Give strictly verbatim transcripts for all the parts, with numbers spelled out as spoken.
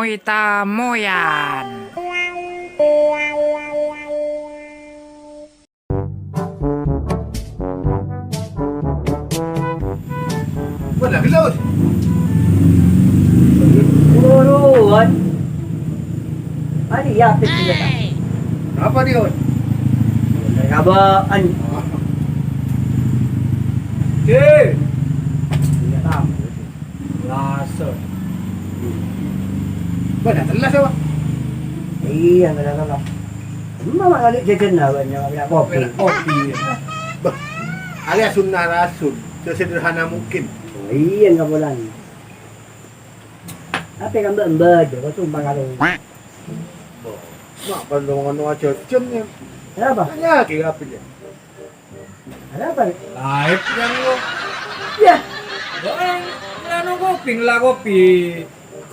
Tamoy-tamoyan. Wah, lagi laut. Buruan. Ani ya, pit dia, Kak. Kenapa dia, Wan? Dari kabaan. Cek. Iya, tamu. Rasa. Bâdâ telas apa? Iya, bâdâ telas. Emma ma' kali jajan lah, banyak, banyak kopi. Banyak kopi, ya. Bâh, alias sunnah Rasul, sesederhana mungkin. Oh, iya, nggak boleh. Tapi kan mbak-mbak aja, kok tumpang karo. Bâh, ma' perlu ngono aja, jam ya. Kenapa? Tanya lagi apa ya? Ada apa? Laep yang lo. Ya. Doang, nganu kopi, ngela kopi.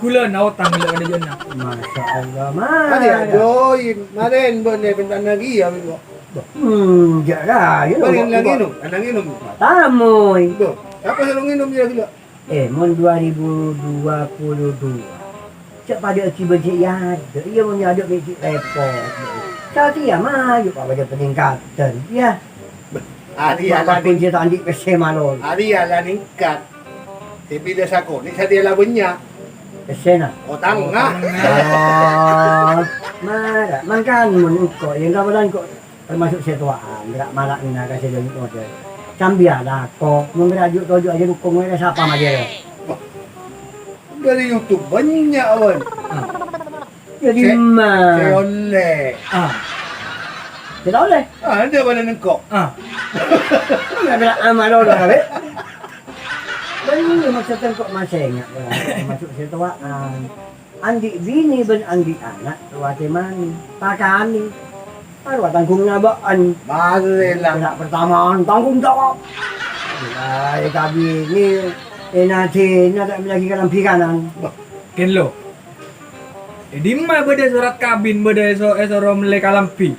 Gula na otang lo ada jana. Masya Allah, Tadi Mas. Ajoin, maren bone bentana gia, bego. Hmm, jara, ya. Balik lagi, no, lagi, no. Tamoy. Tuh, apa suruh minum dia gila? Eh, mon dua ribu dua puluh dua, cè' padâ aghibân sè èadâ', iyâ mon èadâ' mè' ghi' rèpot. Satèya mayu' padâ peningkatan, yâ. Arèya la Makan nèng-, kunci ta' andi' pèssè malolo. Arèya la nèngkat. Sè bilâ sakonè' satèya la bânnya'. Pèssèna? Otangnga. Oh, mara, mangkana mon engko', yâ, engko' termasuk sè towa'an, bârâ' mala' nèng ka sè dâlem model. Sampèyan lako, mon bârâ' ju'-toju' ajâ dukung, wè, sapa majâ? Wah, dâri YouTube bânnya', Wan. Ah. Jadi Sè-, ma. Sè ollè. Ah. Sè ta' ollè? Ah, adâ' bâlâna engko'. Ah. Enggak ada amal Allah, Bè. Bânnya' maksudnya engko' masih ingat, termasuk sè towa'an. Andi' binè bân andi' ana' rowa tèmanè, pakanè. Arowa tanggung jawabhân. Marè la. Anak pertama tanggung jawab. Mulai èkabinè, èna-dina ta' mellèaghi kalambhi kanan. Bâh. Kèng lo. È dimma bâdâ sorat kabin, bâdâ èso-, èsoro mellè kalambhi?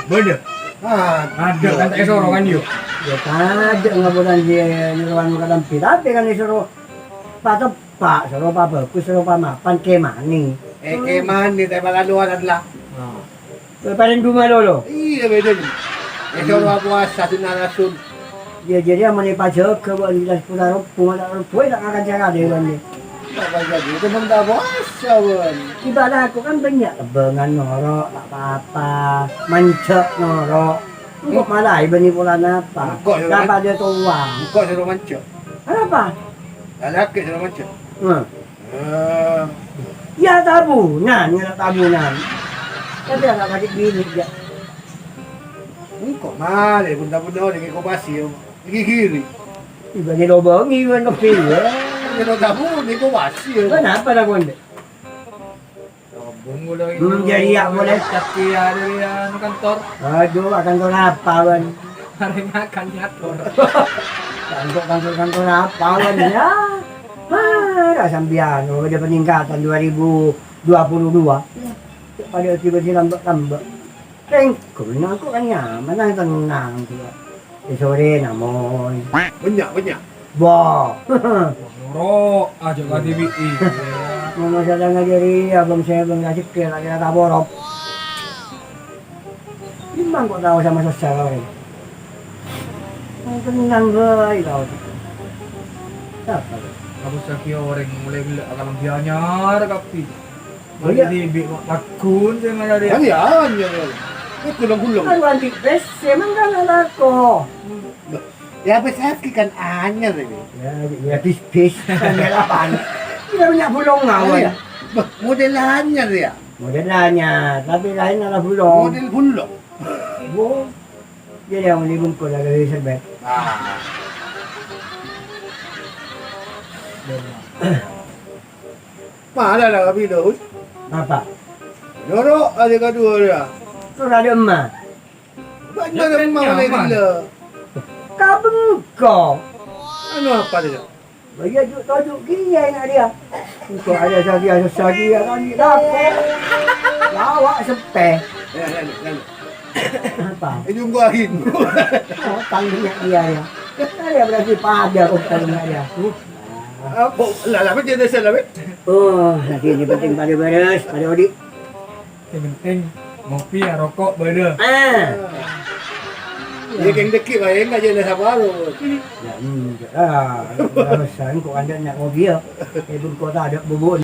Bâdâ. Ah, adâ' kan ta' èsoro kan, yo? Yâ, tadâ' ngapolan jiyâ nyorowan kalambhi, tapè kan èsoro patep- Pa', soro pabhâghus, soro pamapan, kèmanè. Eh, kèmanè, tè' palaluaran la. Ah. Bâ' parèng du malolo. Iyâ, bhidhâna. Eh, soro apowasa, sunnah Rasul. Yâ, jârèya mon èpajâgâ, bân, jelas pura robbhu, mala' robbhu, ta' ngakan sè kadhâ, bân. Ta' pajâgâ, itu mon ta' powasa, bân. Ibarat aku kan bânnya' tebbhângan noro', ta' pa-apa, manjhâ' noro'. Engko' malaè bânnè polana apa? Engko' soro man-, padâ towa. Engko' soro manjhâ'. Arapa? Lalakè' soro manjhâ'. Nah. Eh. Ya, tabunan, ngala' tabunan. Tapè ana' kadhi' binè, ya. Engko' malè, bun-tabun orèng èkobâsi, ya. Iki giri. Ibâna lobângè, bân, kabbhi, ya. Ngala' tabunan, èkobâsi, ya. Kenapa, lakonè? Sobung udah itu. Hmm, jadi ya, boleh. Tapi ya, dari anu kantor. Aduh, kantor apa, Wan? Hari makan nyator. Kantor, kantor, kantor apa, Wan, ya? Ah, ada sambian, oh, ada peningkatan dua ribu dua puluh dua. Ya, padâ tiba-tiba lambâ'-lambâ'. Kèng, ghun aku kan nyaman, nang tenang, ghi. È sorè, namoy. Bânnya', bânnya'. Bâh. Noro', ajâ' kadhibi'i. Ngono sadhângnga jârèya, bâng sè bâng rajhekkè, la kèra taporop. Dimma engko' tao sama sassa, kaulâ. Tenang bhâi, kaulâ. Sapa, kaulâ? Apa sakèya orèng mulai gellâ' akalambhi anyar kabbhi. Oh, iya. Mari dibi' ma-, magun sè ngalari. Kan ya, anyar. Ini gulung-gulung. Kan wandi pèssè, mangkana lako. Bâh, ya, pèssè kan anyar ini. Ya, ya, bis-bis. Anyar apaan? Tidak punya bulung, ngawan. Iya. Bâh, model anyar ya? Model anyar, tapi lain ala bulung. Model bulung. Bu, jadi yang ini bungkul ada di serbet. Ah. Mara la kabinè, Us? Apa? Noro' adhi' kaduwâ, ya. Terus ada emas. Bânnya' emas mana gila. Kabengko. Anu apa dia? Bâjâ ju'-toju' kèya èna' dia. Engko' ada sagia-sagia kan, dako. Lawak seppè. Ya, ya, ya, ya. Apa? Ini gua angin. Oh, tanggung dia, ya. Ada berarti pada kok tanggung dia. Apa? Lah, lah, apa jenisnya, lah, Beb? Oh, lagi ini penting pada beres, pada odi. Yang penting ngopi ya, rokok beda. Ah. Ini keng deki bae enggak jadi sabar. Ya, enggak lah. Kalau saya kok anda nak ngopi ya. Ibu kota ada bubun.